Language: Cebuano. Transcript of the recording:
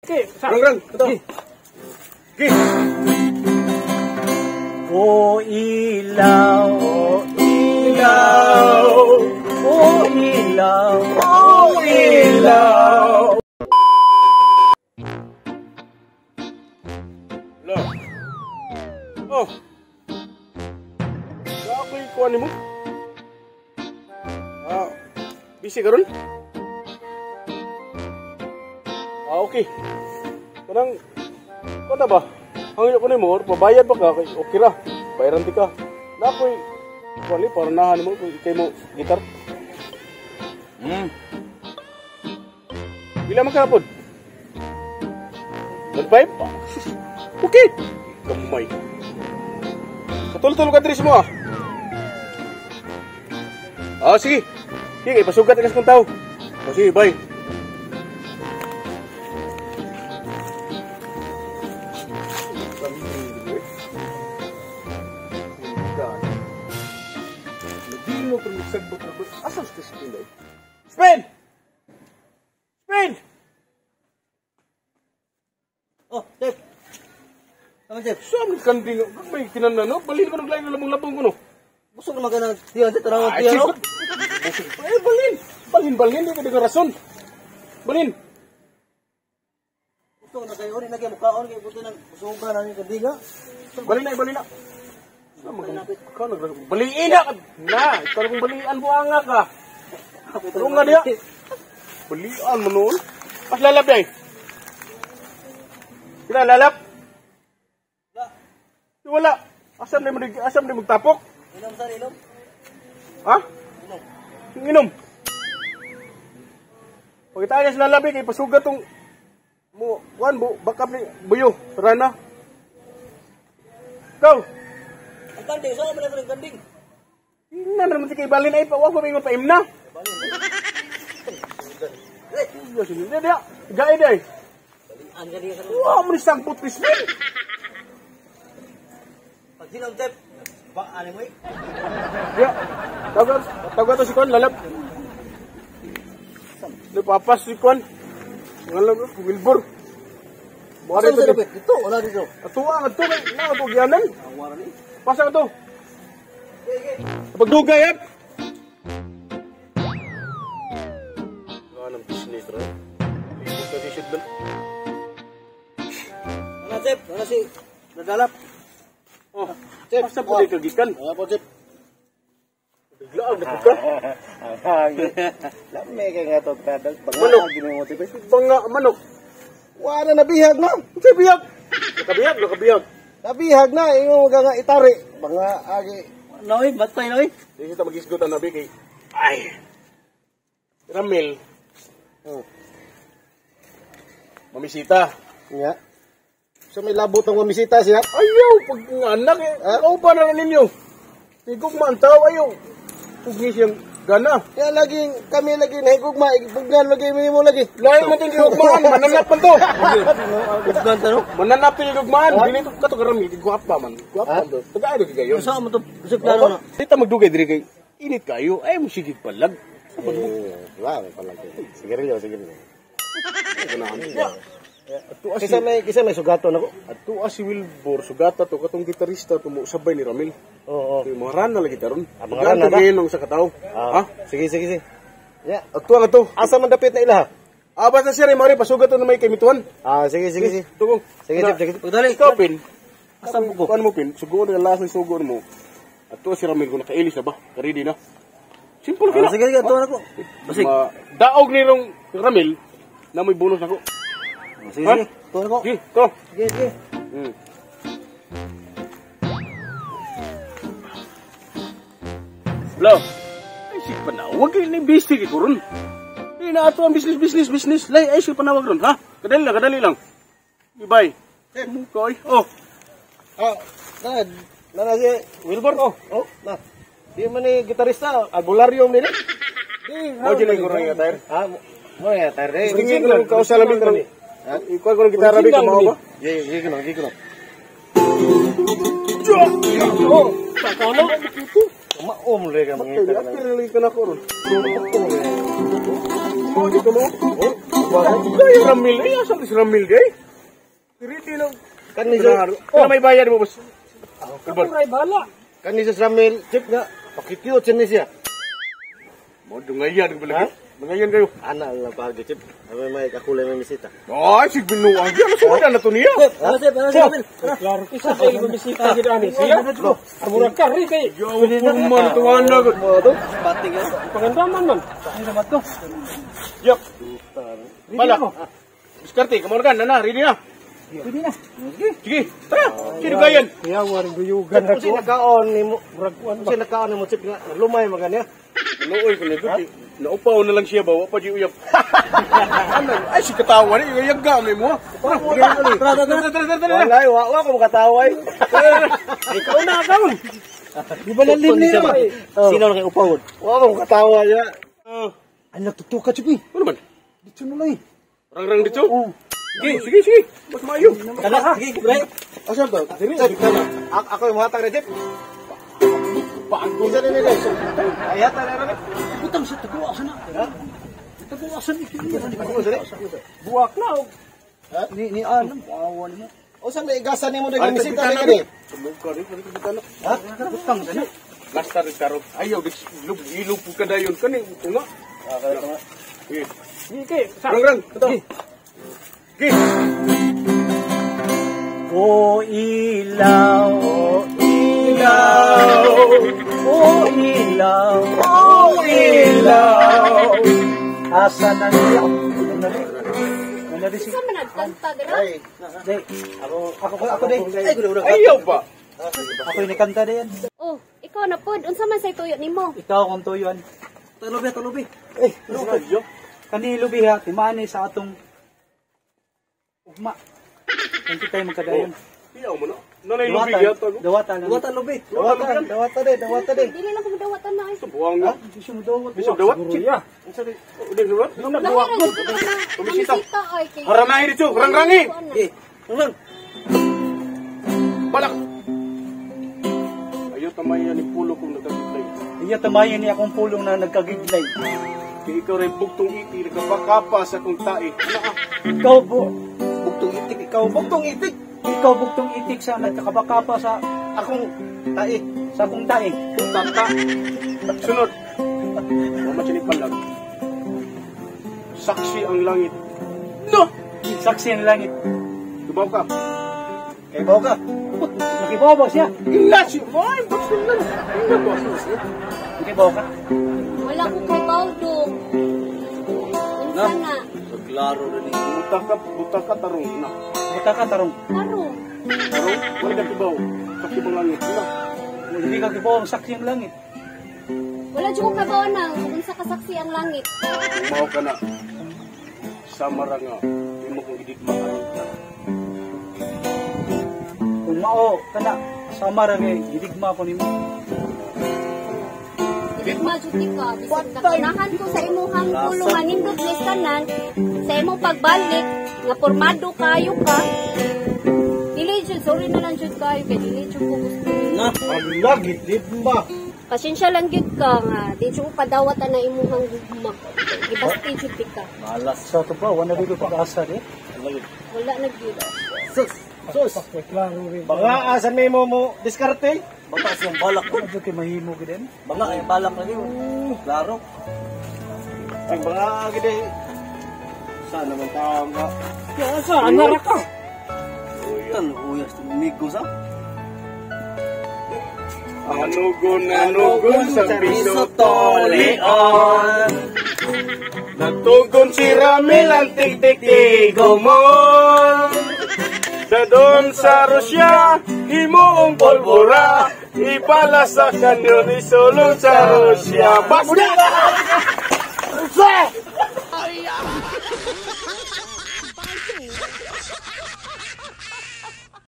Okay, sa. Rang rang, ito. Okay. O ilaw, o ilaw, o ilaw, o ilaw. Lo. Oh. Sa ako'y kuha ni mo? Ah, busy ka ron? Ah, okay. Kanang, kata ba? Hangin ko ni mo, pabayad ba ka? Okay ra, bayaran ti ka. Na ako'y, kuha ni, para nahan mo, kay mo, gitar. Pila man ka na pod? 1.5? Okay. Gamay. Katul-tul ka diri mo ah. Ah, sige. Sige, pasugat ka sa kong tao. Oh, sige, bye. Spin! Spin! Oh, Jeff. Tama, Jeff. Saan ang kanding? May kinanano? Balin ko ng lain ng labong-labong ko, no? Busog naman ka ng tiyan, Jeff. Tarawan tiyan, no? Eh, balin! Balin, balin. Hindi ko din rason. Balin! Busog na kayo. Hindi na kayo mukhaon. Kaya buto ng busogan na yung kandinga. Balin na, balin na. Baliin na! Na! Ikaw kung balian, buanga ka. Tulong nga niya. Balian mo noon. Pas lalap eh. Sila lalap? Wala. Asam na asam na magtapok? Inom sir, inom. Ha? Inom. Inom. Pagkitaan niya sa lalabi, kay pasugat tong mo, kuan bu, bakap ni buyo, rana. Go. Ang kanding, saan mo na ito ng kanding? Ina naman si kay balin ay pa, wag mo ingon pa imna. Balin. Dia, gae day. Balian ka diya sa Wow, mo ni sangpot kismin. Pag hinom, Jeff, ba, ano mo eh? Ya, tawag, tawag to si Kwan, lalap. Napapas si Kwan. Ngalan, Wilbur. Buka Saan dito. sa dapat? Dito, wala dito. Atuwa, ato, na, ato, giyanan. Wala ni. Pasa ka to. Pagdugay, eh. Wala ng business, right? Ibig sa t-shirt doon. Wala, Jeff. Wala si Nadalap. Oh, Jeff. Basta po di kagikan. Wala po, Jeff. Bigla ang napuka. Lame kay nga to, kadal. Manok. Ginoo, Jeff. Banga, manok. Wala na bihag na. Sa bihag. Nakabihag, nakabihag. Nabihag na, ingon ka nga itari. Banga, agi. Noy, batay, noy. Di kita magisgot ang nabi kay... Ay! Ramil. Oh. Mamisita. Nga. So may labot ang mamisita siya? Ayaw, pag nga anak eh. Kaupa na ninyo. Tigugma ang tao, ayaw. Pugni siyang gana. Kaya laging, kami lagi nahigugma, pugnan lagi, mo lagi. Lain man itong gigugmaan, mananap man to. Pugnan to, no? Mananap itong gigugmaan. Dili ito kato karami, gwapa man. Gwapa man to. Taga-ano gayon. Saan mo to? Busog na, no? Dito magdugay diri kay init kayo. Ay, mo sigig palag. Wala, may palag. Sigarilyo, sigarilyo. Kisa may sugaton ako. Ato si Wilbur, sugata to, katong gitarista to, mo sabay ni Ramil. Oo. Okay, mga rana lagi taron. Ah, mga rana ba? Ganto sa katao. Ha? Sige, sige, sige. Yeah. Ato ang ato. Asa man dapit na ilaha? Ah, basta siya rin, Mari, pasugat to na may kamituan. Ah, sige, sige, sige. Tugong. Sige, Jeff, sige. Pagdali. Ikaw, Pin. Asa mo ko? Kuan mo, Pin. Sugoon na lakas ng sugoon mo. Ato si Ramil, kung nakailis na ba? Karidi na. Simple ka na. Sige, sige, ato na ko. Basig. Daog ni rong Ramil, na may bonus ako. Sige, sige. Ato na ko. Sige, to. Sige, sige. Lo, ay sig panawag kay ni busy kay kuron. Di na ato ang business business business. Lay ay sig panawag ron, ha? Kadali lang, kadali lang. Bye. Koy. Oh. Ah, na na si Wilbur oh. Oh, na. Di man ni gitarista, albularyo nila. Di, Mo dili ko ron nga tire. Ah, mo ya tire. Tingin ko lang kausa labi karon. Ikuan ko ng gitara bi kamao ba? Gi, gi ko, gi ko. Oh, takalo. Maom le ka mangita ka. Apil lagi ka na ko ron. Mo di ka mo. Oh. Kaya Ramil, ay asa si Ramil gay? Ready na. Kani sa Oh, may bayad mo boss. Ako ray bahala. Kani sa Ramil, chip nga pakikiyot siya ni siya. Mo dungayan ko lagi. Dungayan kayo. Ana lang pagi chip. May may kakulay may misita. Ay, sig binuang gyud. Ano na to niya? Ano sir? Klaro kisa kay bumisita gid ani siya. Murag ka ri kay. Yaw purma na tuwan na. Pangandaman man. Ay naman to. Yak. Bala. Diskarte, kamorgan na na, ready na. Pwede na. Sige, tara. Sino gayan? Kaya waring duyugan Kung ako. siya nakaon ni mo, Murag kuan kung ba? siya nakaon ni mo chip nga lumay maganya. Nooy ko na gud. Naupaw na lang siya ba, wa pa di uyab. Ano? Ay, si katawa ni, yag gamay mo. Tara, tara, tara, tara, tara. Walay, wa wa ko makataway. Ikaw na kaon. Di ba lalim niya? Sino na kay upawod? Wa ko makatawa niya. Ay natutuka chip eh. Ano man? Dito na lang eh. Rang-rang dito? Oo. Sige, sige, sige. Mas maayo. Kana, sige, bre. Asa ba? Diri, Ako yung hatag na chip. Paano? Isa ni nila. Ay hatag na rin. Butang sa taguasan na. Taguasan ito. Ako sari. Buwak na og Ni alam. Awa ni mo. Usa na igasan nimo Ay, daghan misita tagbitana na kani. Tumuka rin, tagbitana. Ha? Butang sa na. Basta rin karo. Ayaw, lub, ilog po ka dayon. Kani, ito nga. Sige. Sige, sa Rang-rang. Ito. Sige. O ilaw, o ilaw, o ilaw, o ilaw. Asa na niya? Nanari. Nanari si. Sa man nagkanta dira? Ay, Day. ako Ako day. Ay, gulo Ayaw ba? Ako yung nakanta dayan. Oh, ikaw na pod. Unsa man say tuyo nimo? Ikaw akong tuyuan. Talubi, talubi. Eh, Ayaw. kani lubi ha, timani sa atong ugma. Kung kita magkadayon. Iyaw mo na. Nanay lubi yata. ko. Dawata lang. Dawata lubi. Dawata, dawata de, dawata de. Dili lang ko madawatan na ay. Buwang nga. Hindi siya mudawat. Bisog dawat. Siguro ya. Unsa di? Uling dawat? Lahi ra jud ko na. Bumisita. Bumisita ay kay. Haranahin dito. Rang-rangi. Eh, rang. Balak. Ayaw tamayan ni pulo kung nagkagitay. Iya tamayan ni akong pulong na nagkagidlay. Kaya ikaw rin bugtong iti, nagkapakapa sa kong tae. Ikaw bu, Bugtong itik ikaw, bugtong itik. ikaw bugtong itik sa nagkakabakapa sa Akong tae. sa akong tae. Tata. Sunod. Mama palag. Saksi ang langit. No! Saksi ang langit. Dubaw ka. Kay baw ka. Nakibaw ba siya? Ina si Ay, basta lang. Ina ba? Nakibaw ka? Wala ko kay Baldong. Unsa na? Klaro na ni. Buta ka tarong na. Buta ka tarong. Tarong. Tarong, wala ka kibaw. Saksi ang langit. Na. Hindi ka kibaw ang saksi ang langit. Wala jud ko kabaw nang unsa ka saksi ang langit. Mao ka na. Samara nga. Di mo kong gidigma ka. Kung mao ka na, sama ra kay gidigma ko nimo. Gidigma jud ka bisag naganahan ko sa imong pulong nga nindot ni tanan sa imong pagbalik nga pormado kayo ka. Dili jud, sorry na lang jud kayo kay dili jud ko gusto nimo. Ang lagi ba? Pasensya lang gyud ka nga di jud ko padawatan na imong gugma. Gibasti jud ka. Malas. Sa to ba wala dito pag-asa di. Wala na gyud. Sus. Sus. Klaro rin. Banga asa nimo mo diskarte. Baka siyang balak. Ano kay mahimo gid din? Banga ay balak lagi. Klaro. Ang banga gid Sana man tama. Ya sa anara ka. Tan uyas amigo sa. Anugon, anugon sa piso toleon. Natugon si Ramil ang tik-tik-tigomon. Sa doon sa Rusya, himuong polvora. Ipala sa kanyon, isulong sa Rusya. Basta! Ay,